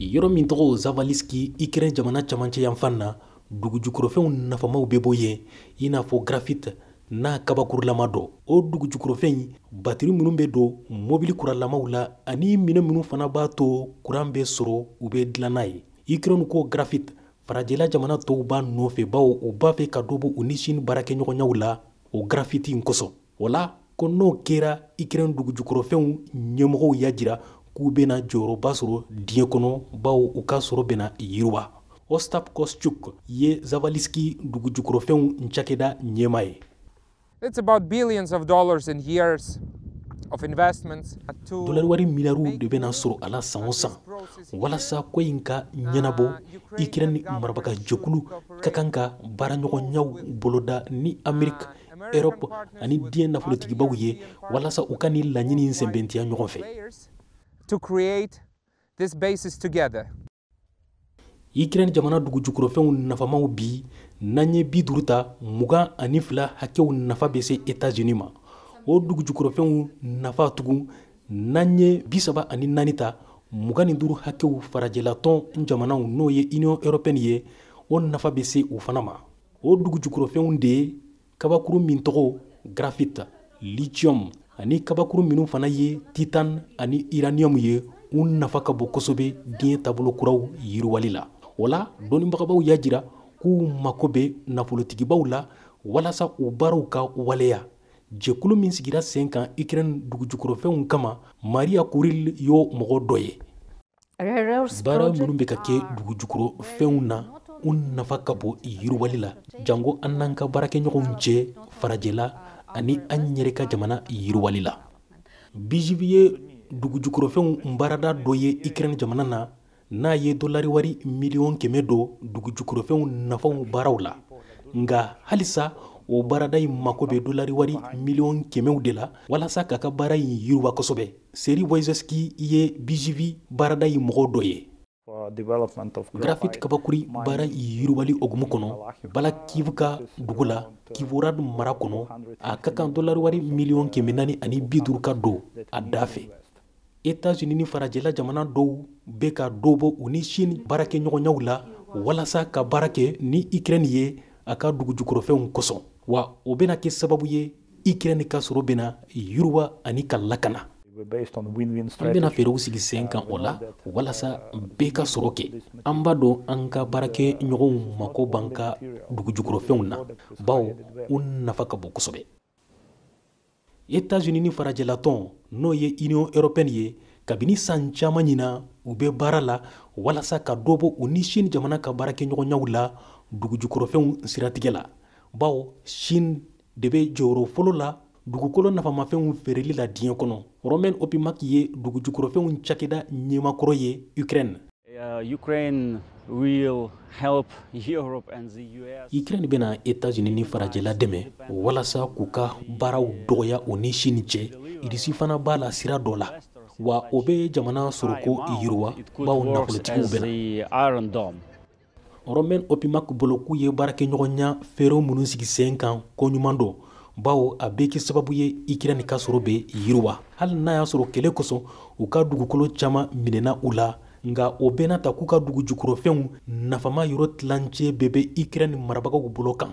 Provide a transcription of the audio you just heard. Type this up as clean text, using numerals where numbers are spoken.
Yɔrɔ min tɔgɔ Zavaliski, Ukraine jamana camancɛ yanfan na, dugujukɔrɔfɛnw nafamaw bɛ bɔ yen, i n'a fɔ graphite n'a kabakurulama dɔ. O dugujukɔrɔfɛn in, batiri minnu bɛ don mobili kuralamaw la ani minɛn minnu fana b'a to kuran bɛ sɔrɔ, u bɛ dilan n'a ye. Ukraine ko graphite, farajɛla jamana tɔw b'a nɔfɛ, bawo u b'a fɛ ka dɔ bɔ u ni Chine baarakɛɲɔgɔnyaw la o graphite in kosɔn. O la ko n'o kɛra, Ukraine dugujukɔrɔfɛnw ɲɛmɔgɔw y'a jira k'u bɛna jɔyɔrɔba sɔrɔ diɲɛ kɔnɔ, bawo u ka sɔrɔ bɛna yiriwa. Ostap Koschuk ye Zavaliski dugujukɔrɔfɛnw cakɛda ɲɛmaa ye. It's about billions of dollars in years of investments to Dolari wari miliyariw de bɛna sɔrɔ a la san o san. Walasa ko in ka ɲɛnabɔ, Ukraine marabaga jɛkulu ka kan ka baaraɲɔgɔnyaw boloda ni Amerique, Europe ani diɲɛ nafolotigibaw ye, walasa u ka nin laɲini in sɛmɛntiya ɲɔgɔn fɛ. To create this basis together. Ukraine jamana dugujukɔrɔfɛnw nafamaw bi, n'an ye 50 ta, 22 hakɛw nafa bɛ se États-Unis ma. O dugujukɔrɔfɛnw nafa tugun, n'an ye 34 ta, 25 hakɛw farajɛlatɔn jamanaw, n'o ye Union européenne ye, o nafa bɛ se u fana ma. O dugujukɔrɔfɛnw de ye kabakuru min tɔgɔ graphite, lithium ani kabakuru minnu fana ye titane ani uranium ye, u nafa ka bon kosɛbɛ diɲɛ taabolo kuraw yiriwali la. O la dɔnnibagabaw y'a jira k'u mako bɛ nafolotigibaw la walasa u baaraw ka waleya. Jɛkulu min sigira sen kan Ukraine dugujukɔrɔfɛnw kama, Maria Kuril y'o mɔgɔ dɔ ye. Baara minnu bɛ ka kɛ dugujukɔrɔfɛnw na, u nafa ka bon yiriwali la, janko an n'an ka baarakɛɲɔgɔnw cɛ farajɛla ani an yɛrɛ ka jamana yiriwali la. BGV ye dugujukɔrɔfɛnw baarada dɔ ye Ukraine jamana na, n'a ye dolari wari miliyɔn 100 don dugujukɔrɔfɛnw nafaw baaraw la. Nka halisa o baarada in mako bɛ dolari wari miliyɔn kɛmɛw de la walasa k'a ka baara in yiriwa kosɛbɛ. Seri Wojcicki ye BGV baarada in mɔgɔ dɔ ye. Graphite kabakuri baara yiriwali hukumu kɔnɔ, Balakivka dugu la, Kivorad mara kɔnɔ, a ka kan dolari wari miliyɔn 450 ka don a da fɛ. États-Unis ni farajɛla jamana dɔw bɛ ka dɔ bɔ u ni Chine baarakɛɲɔgɔnyaw la walasa ka baara kɛ ni Ukraine ye a ka dugujukɔrɔfɛnw kosɔn. Wa o bɛna kɛ sababu ye Ukraine ka sɔrɔ bɛna yiriwa ani ka lakana. An bɛna fɛɛrɛw sigi sen kan o la walasa bɛɛ ka sɔrɔ kɛ. An b'a dɔn an ka baarakɛɲɔgɔnw mako b'an ka dugujukɔrɔfɛnw na, bawo u nafa ka bon kosɛbɛ. États-Unis ni farajɛlatɔn, n'o ye Union européenne ye, kabini san caman ɲina u bɛ baara la walasa ka dɔ bɔ u ni Chine jamana ka baarakɛɲɔgɔnyaw la dugujukɔrɔfɛnw siratigɛ la, bawo Chine de bɛ jɔyɔrɔ fɔlɔ la dugukolo nafamafɛnw feereli la diɲɛ kɔnɔ. Roman Opimak ye dugujukɔrɔfɛnw cakɛda ɲɛmakɔrɔ ye Ukraine. Ukraine will help Europe and the US. Ukraine bɛna États-Unis ni farajɛla dɛmɛ walasa k'u ka baaraw dɔgɔya u ni Chine cɛ. Irisi fana b'a la sira dɔ la, wa o bɛ jamana sɔrɔko yiriwa, bawo nafolotigiw bɛ na. Roman Opimak bolo, k'u ye baarakɛɲɔgɔnya fɛɛrɛw minnu sigi sen kan, koɲuman don, bawo a bɛ kɛ sababu ye Ukraine ka sɔrɔ bɛ yiriwa, hali n'a y'a sɔrɔ kɛlɛ kosɔn u ka dugukolo caman minɛna u la. Nka o bɛɛ n'a ta, k'u ka dugujukɔrɔfɛnw nafama yɔrɔ tilancɛ bɛɛ bɛ Ukraine marabagaw bolo kan.